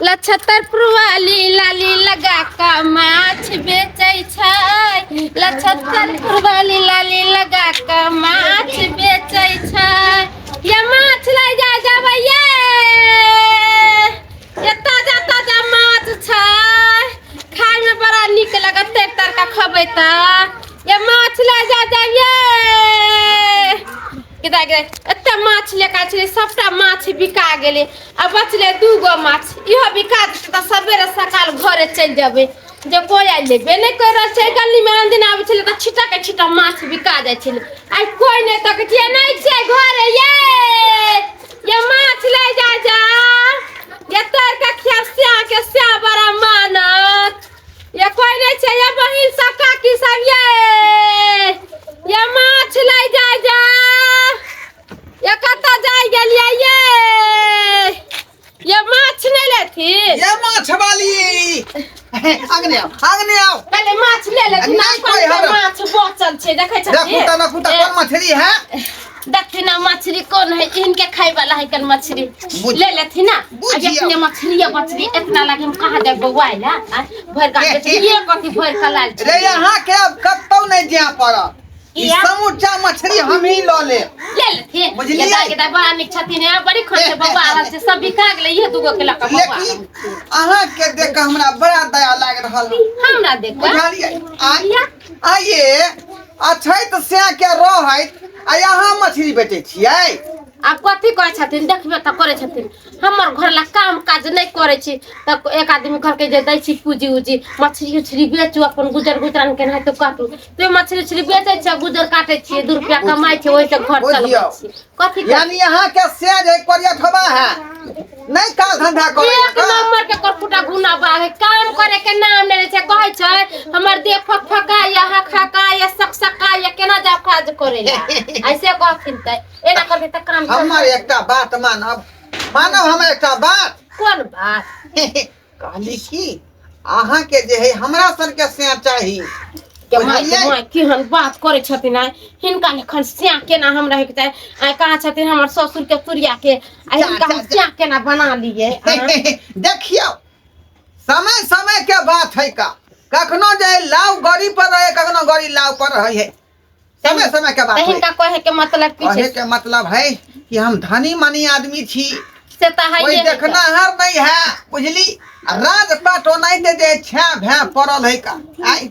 लछत्तरपुर वाली लाली लगा कऽ माछ बेचै छै। लछत्तरपुर वाली लाली लगा कऽ माछ बेचै छै। ये माछ लै जा जाबै ये, ये ताजा ताजा माछ छै, खायमे बड़ा नीक लगत, तर तर कऽ खबै तऽ। ये माछ लै जा जाइए किदा गे, एते माछ लेका छलै, सबटा माछ बिका गेलै, आ बचलै 2 गो माछ। इहो बिका जेतै तऽ सबेरे सकाल घरे चलि जेबै। जे कोइ आइ लेबे नहि करि रहल छै। गलीमे आन दिन आबै छलै तऽ छिटा के छिटा माछ बिका जाइ छलै, आइ कोइ नहि तकै छियै। नहि छियै घरे ये, ये माछ लै जा जा, ये तोड़ के खियाब स्या के स्या बड़ा मानत। ये कोइ नहि छै ये बहिन सब, काकी सब ये, ये माछ लै जा जा, ये कतऽ जाय गेलियै ये, ये माछ नहि लेथिन? ये माछ वाली, अंगने आओ, अंगने आओ। पहिले माछ ले लेथिन। नहि अपन कोइ के हमरा। माछ बचल छै, देखै देखू छथिन? तऽ देखू तऽ, कोन मछली है? देखथिन ना मछली कोन है, इनके खाय वाला है कन मछली। ले लेथिन ना। बुझियौ। अभी मछली बचली इतना लागे, हम कहाँ जाए बौआ ला भर का ये कथी भर का लाल रे, यहाँ के अब कतौ नहीं जाय पड़त। ई किया? समूचा मछली हम ही लऽ लेब। ले लेथिन। बुझलियै? ये दाई के दाई बड़ा नीक छथिन, है बड़ी खुश छै बौआ रहल छै, सब बिका गेलै, ये दूगो के लऽ कऽ बौआ। लेकिन अहाँ के देख कऽ हमरा बड़ा दया लागि रहल है। हमरा देख कऽ? बुझलियै? आइए अछैत से के रहैत आ यहाँ मछली बेचै छियै। आब कथी कहै छथिन? देखबे तऽ करै छथिन, हमर घर ला काम काज नहि करै छी तऽ एक आदमी कहलकै जे दै छी पूँजी उजी, मछली उछली बेचू, अपन गुजर गुजरान केनाहितो काटू। तऽ मछली उछली बेचै छियै, गुजर काटै छियै, 2 रुपया कमाइ छियै, ओहिसँ घर चलबै बुझियौ। छियै। कथी करी? यानी यहाँ के से जे करिया थोबा है नहीं काज धंधा करे। एक नंबर के करफुटा गुना बाग है, काम करे के नाम नहीं छै। कहै छै हमर देह फक फका या हक हका या सकसका या, केना जाब काज करे ला? ऐसे कहथिन तऽ एना करथिन तऽ काम हमर एकटा बात मानब, मानब हमर एकटा बात? कोन बात? कहली की अहाँ के जे है हमरा सन के से चाही। के माय के बुझलियै? माय, केहन बात करै छथिन आइ! हिनका लेखन स्या केना हम रहैके चाही? आइ कहाँ छथिन हमर ससुर के तुरिया के आ जा, हिनका हम जा, जा। स्या केना बना लिए आँय? देखियौ, समय समय के बात है का। कखनो जे है लाव गड़ी पर रहे, कखनो गड़ी लाव पर रहे है। समय समय के बात तऽ है। हिनका कहे के मतलब की कहे छै? के मतलब है कि हम धनी मनी आदमी छी। से तऽ है। कोई देखनाहार नहीं है, बुझली? आ राजपाट ओनाहिते जे छा भै पड़ल है का। आइ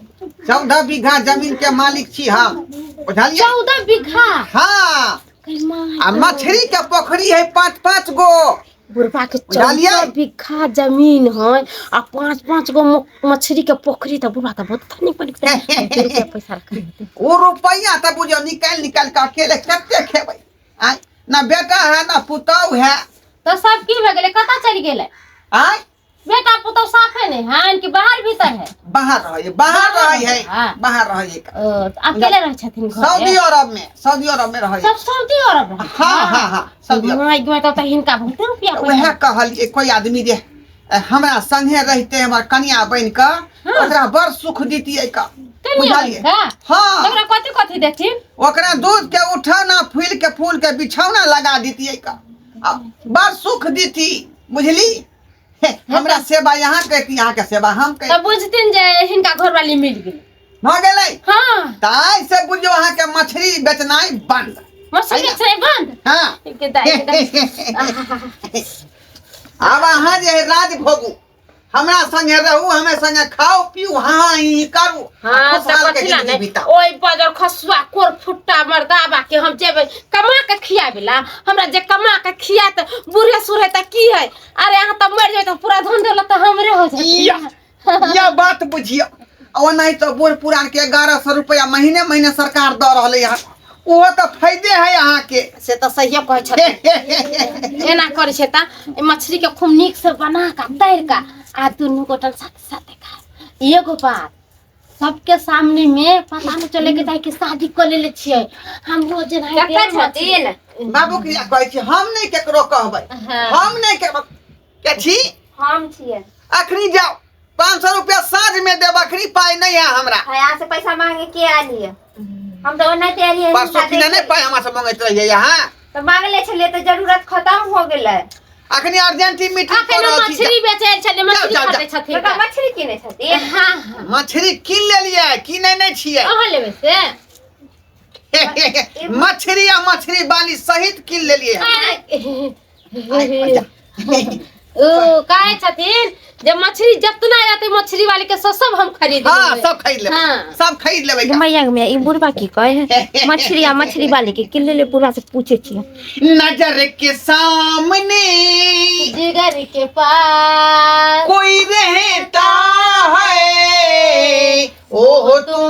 14 बीघा जमीन के मालिक छी हम, बुझलियै? 14 बीघा? हाँ। कही माय। आ मछली के पोखरी है पाँच पाँच गो। बुढ़बा के बुझलियै? 14 बीघा जमीन है आ पाँच पाँच गो मछली के पोखरी, तऽ बुढ़बा तऽ बहुत धनी बनि गेलै, रुपया पैसा रखने हेतै। ओ रुपैआ तऽ बुझियौ निकालि निकालि कऽ अकेले कते खेबै? आइ ना बेटा है ना पुतहु है। तऽ सब की भऽ गेलै? कतऽ चलि गेलै? आइ बेटा पुतहु साफे नहि है कि बाहर भीतर है? बाहर रहै, बाहर रहै है। हाँ। बाहर रहै है। ओ, तऽ अकेले रहै छथिन घरे? सऊदी अरब में, सऊदी अरब में रहै। सब सऊदी अरब रहै? हाँ, सऊदी अरब। My गय, तब तऽ हिनका बहुते रुपया पैसा। वएह कहलियै, कोई आदमी जे हमरा संगे रहते, हमर कनिया बनि कऽ, ओकरा बड़ सुख दितियै का। कनिया बुझलियै? बनि कऽ? हाँ। ओकरा कथी कथी देथिन? ओकरा दूध के उठौना, फूल के फूल के बिछौना लगा दितियै का, आ बड़ सुख दिती, बुझली? हे, हमरा सेवा यहाँ कहती, यहाँ के सेवा हम तऽ कहती। बुझथिन जे हिनका घरवाली मिल गेल। भऽ गेलै। हाँ। तऽ आइ से बुझियौ अहाँके मछली बेचनाइ बंद। मछली बेचनाइ बंद। हाँ। के दाइ के दाइ। आब अहाँ जे है राज भोगू, हमरा संगे रहू, हमे संगे खाउ पीऊ, हाँ ही ही करू आ हाँ, तऽ खुशहाल के कथी ला जिंदगी नहि बिताउ। ओहि बजर खसुआ कोर फुट्टा मर्दाबा के हम जेबै कमा के खियाबे ला? हमरा जे कमा के खियात बूढ़े सूढ़े तऽ की है? अरे अहाँ तऽ मरि जेबै तऽ पूरा धन दौलत तऽ हमरे हो या, जेतै। यह बात बुझियौ, ओनाहि तऽ बूढ़ पुरान के 1100 रुपया महीने महीने सरकार दऽ रहलै हँ, ओहो तऽ फायदे है अहाँके। से तऽ सहिए कहै छथिन। एना करै छै तऽ ई मछली के खूब नीक से बना कऽ, तैर कऽ आ दुनू गोटन साथे साथे खाय। एगो बात, सबके सामने में पता नहीं चले के चाही कि शादी कऽ लेले छियै हम। रोज एनाहिते कतऽ छथिन? बाबू के कहै छी, हम नहि केकरो कहबै। हाँ। हम नहि केकरो के छी। हम छियै। अखनी जाओ, 500 रुपया साँझ में देब, अखनी पाइ नहीं है हमरा। यहाँ से पैसा मांगे के आलिए? हम तऽ ओनाहिते एलियै। परसों हिनका किने देख नहीं पाइ हमरा से मंगैत रहियै यहाँ। तऽ मांगले छलियै तऽ जरूरत खत्म हो गेलै। अखनी अर्जेंट मीटिंग अखन कर रहल छी। मछली बेचै छलियै। मछली जाओ, खरीदै छथिन काका मछली किनै छथिन। हाँ हाँ। मछली कीन लेलियै, कीनै नहि छियै। अहाँ लेबै से? मछली आ मछली बाली सहित कीन लेलियै हम। अरे, ओ कहै छथिन जे मछली जितना आते मछली वाले के सब सब हम खरीद हाँ लेबै। सब खरीद लेबै। हाँ। सब खरीद लेबै का। मैया मैया, ई बुढ़बा की कहे है? मछली आ मछली वाले के किन लेले? बुढ़बा से पूछे छियै। नजर के सामने जिगर के पास कोई रहता है, ओहो तुम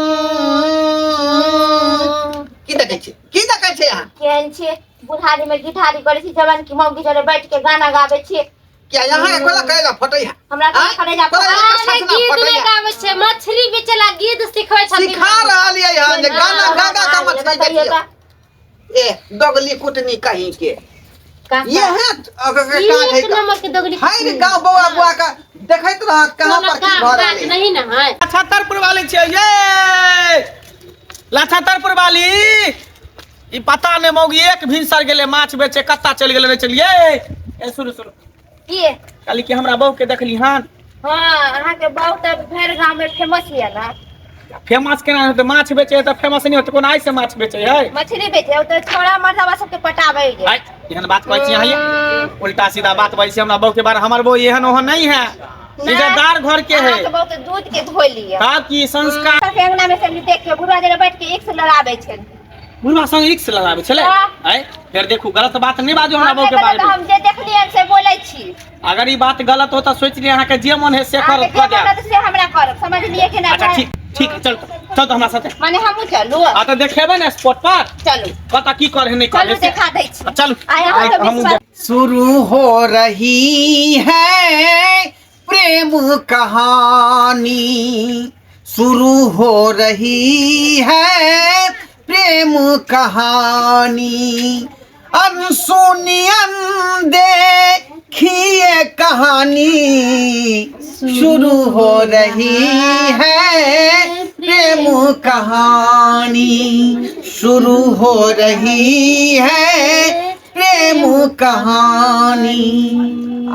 की देखै छी, की देखै छी अहाँ? केहन छियै बुढ़ारी में गिठारी करै छी, जवान की मौगी जरे बैठ के गाना गाबै छियै। क्या यहाँ के कोला करेला फटै है? हमरा आँय? करे जा। कोला अरे सजना गीत फटै नहि है। गाबै छै, मछली बेचला गीत सिखबै छथिन। सिखा रहल ये यहाँ जे गाना गा गा के मछली बेचियो। ए दगली कुटनी कहीं के काका, ये है अगर के काज है एक का। नंबर के दोगली। हाय रे गाँव बौआ बुआ का देखैत रहत कहाँ कोनो पर की काम भऽ काज रहल है। नहीं ना है। छतरपुर वाली छियै ये, लछतरपुर वाली। ई पता नहि मौगी एक भिनसर गेलै माछ बेचे, कत्ता चलि गेलै नहि चलिए। ए सुनू सुनू। की? कहली कि हमरा बहू के देखली हन? हाँ, अहाँके बहुत तऽ भरि गाँव में फेमस यऽ ने। फेमस केना हेतै? माछ बेचे है तऽ फेमस नहि होतै? कोन आइ से माछ बेचे है? मछली बेचे ओ तऽ छोड़ा मर्दाबा सबके पटाबै जे। आइ एहन बात कहै छी अहाँ? ये उल्टा सीधा बात बाजै छी हमरा बहू के बारे। हमर बहू एहन ओहन नहीं है, इज्जतदार घर के है। अहाँके बहुत दूध के धोइ लिअ। तब की संस्कार सबके अंगना में से देख के बुढ़वा जरे बैठ के एक से लड़ाबै छै। बुढ़वा संग रिक्स लगाबै छलै? हाँ। आइ फेर देखू, गलत बात नहि बाजू हमरा हम बहू के नहि बारे गलत, में। हम जे देखलियै से बोलै छी। अगर ई बात गलत हो तऽ सोचि लिअ, अहाँके जे मन है से अहाँके कर जे कऽ देब। बोलत से हमरा करब, समझलियै कि ना? अच्छा ठीक ठीक है, चल चल तो हमरा साथे। माने हमहूँ चलू? आ तऽ देखेबै ने स्पॉट पर। चलू। कतऽ की करे नहि करे चलू से। देखा दै छी। चलू। आइ अहाँके हमहूँ विश्वास शुरू हो रही है प्रेम कहानी, शुरू हो रही है प्रेम कहानी, अनसुनी अनदेखी ये कहानी, शुरू हो रही है प्रेम कहानी, शुरू हो रही है प्रेम कहानी।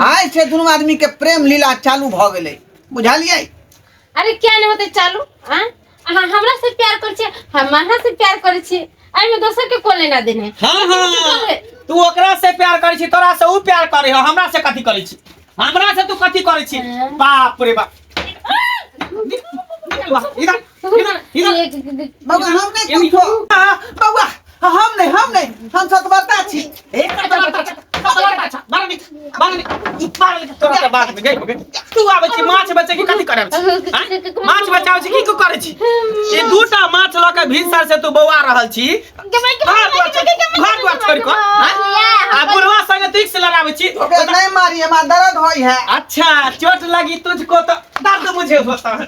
आइ से दुनू आदमी के प्रेम लीला चालू भऽ गेलै, बुझलियै? अरे क्या नहीं होते चालू? हाँ, अहाँ हमरा से प्यार करै छियै, हम अहाँ से प्यार करै छियै, एहिमे दोसर के कोन लेना देने है? हाँ हाँ, तू ओकरा से प्यार करै छी, तोरा से ऊ प्यार करे हो, हमरा से कथी करै छी? हमरा से तू कथी करै छी? बाप रे बाप, निकल बाहर, इधर इधर इधर। बौआ, हम नहि कुछो। बौआ, हम नहि, हम नहि, हम सतबरता छी। एक बारह निक, बारह निक, बारह निक, तोरा तऽ बात में गई हो गई। तू आबै छी माछ बेचे की कथी करै छी? आँय? माछ बचाबै छी की की करै छी? ई दूटा माछ लऽ के भिनसर से तू बौआ रहल छी घर दुआर घर दुआर छोड़ि कऽ, आँय? आ बुढ़वा संगे तू से लड़ाबै छी। ओकरा नहि मारी, हमरा दर्द होइ है। अच्छा, चोट लगी तुझको तो दर्द मुझे होता है।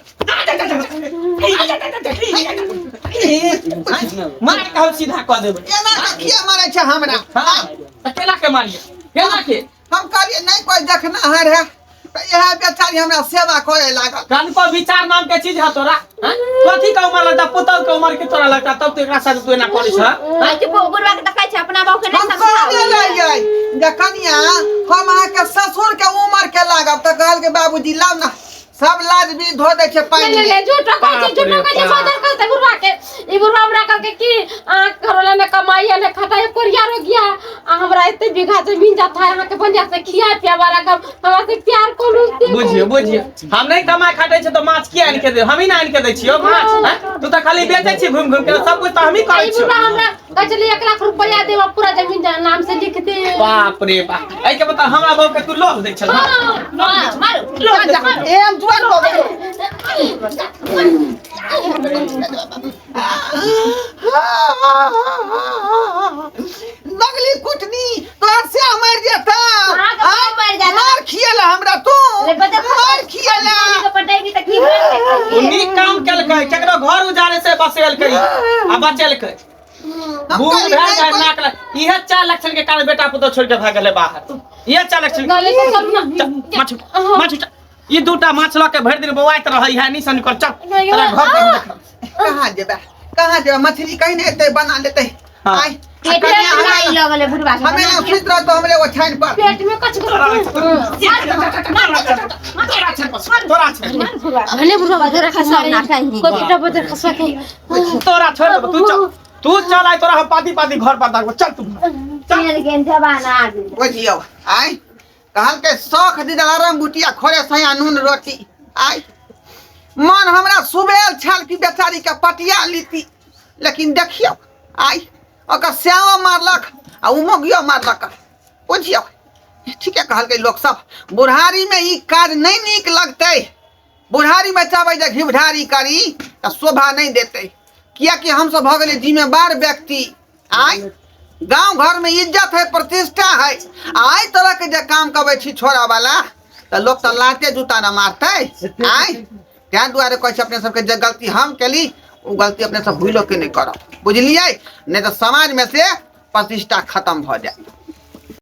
मार के हम सीधा कऽ देबै। एना के किया मारै छै हमरा? हाँ, तऽ केना के मारिए, केना के? हम कहलियै नहि कोइ देखना है रहे तऽ इएह बेचारी हमरा सेवा करे लागल। कनको विचार नाम के चीज है तोरा? हाँ? कथी के उमर लगता, पुतौ के उमर के तोरा लगता, तब तो एकरा साथ तू एना करै छ? आइ के बुढ़वा के देखै छै, अपना बहू के नहि हम कहने समझाबै। रहियै जे कनिया, हम अहाँके ससुर के उमर के लागब, तऽ कहलकै बाबूजी लाउ ने, सब लाज बीज धो दै छै पानि ले ले मे। ले, झूठो कहै छै, झूठो कहै छै। बाप रे। सोचल कहते बुढ़वा के, ई बुढ़वा हमरा कहलकै कि अहाँ घरवाला ने कमाई है ने खटाई, कोरिया रोगिया, आ हमरा एते बीघा जमीन जाता है, अहाँके बढ़िया से खिया पियावा रखब, हमरा से प्यार कोनो से। बुझियो बुझियो, हम नहीं कमाए खाटे छै तऽ माछ किया आनि के दे? हमही ने आनि के दै छियौ माछ, हैं? तू तऽ खाली बेचै छी घुमि घुमि के, सब कुछ तऽ हमही करै ई छियौ। बुढ़वा हमरा कहै छलै 1 लाख रुपया देब, पूरा जमीन नाम से लिख दे। बाप रे बाप, एहि के मतलब हमरा बहू के तू लोभ दै छल? हाँ। मारू। लोभ दै छल। एम जुआन भऽ गेल। लगली कुटनी तोहर से मरि जेता। अहाँके आँय? मरि जाता। मार खियला हमरा तू, मार खियला। पटाई तऽ की भेल? ओ नीक काम केलकै, केकरो घर उजाड़े से बसेलकै आ बचेलकै। हम बूढ़ कहली भए नहि जाय कोइ- नाक लग। इहे चार लक्षण के कारण बेटा पुतोह छोड़ के भाग गेलै बाहर, इहे चार लक्षण। गले से चलू ना। चल, माछ उठा, माछ उठा। ई दूटा माछ लऽ के भरि दिन बौआइत रहै है निसन कर। चल, तोरा घर पर देखब। कहाँ जेबै, कहाँ जेबै? मछली कहीं नहि एतै बना लेतै। हाँ। आइ पेट कनिया में नाई लगल है बुढ़वा के। हमे ना सुति रहतो हमरे ओछाइन पर। पेट में कच। छोड़ देबो, तोरा छोड़ देबो। भने बुढ़वा बजर खसवा ना कहीं। कोई बुढ़वा बजर खसवा के तोरा छोड़ देबो, तू चल, तू चल आइ, तोरा हम पाती पाती घर पर दागबो। चल तू चल। चल गेल जमाना आ गेल। बुझियौ, आय कहलकै शौख दी अलार्म बुटिया खोरे सया नून रोटी। आय मन हमरा सुबेल छल कि बेचारी के पटिया लीती, लेकिन देखियौ आय ओकर श्यामो मारलक आ उमगियो मारलक। बुझियौ, ठीके कहलकै लोक सब, बुढ़ारी में ई काज नहीं नीक लगतै। बुढ़ारी में चाहबै जे घिवढारी करी तऽ शोभा नहीं देतै, कियाकि हमसब भऽ गेलियै जिम्मेवार व्यक्ति। आय गांव घर में इज्जत है, प्रतिष्ठा है। आइ तरह के जे काम कबै छी छोड़ा वाला तऽ लोक तऽ लाते जूता न मारतै। आय ताहि दुआरे कहै छी अपने सबके जे गलती हम केली ओ गलती अपने सब भूलो के नहीं करब, बुझलियै? नहीं तऽ समाज में से प्रतिष्ठा खत्म भऽ जायत।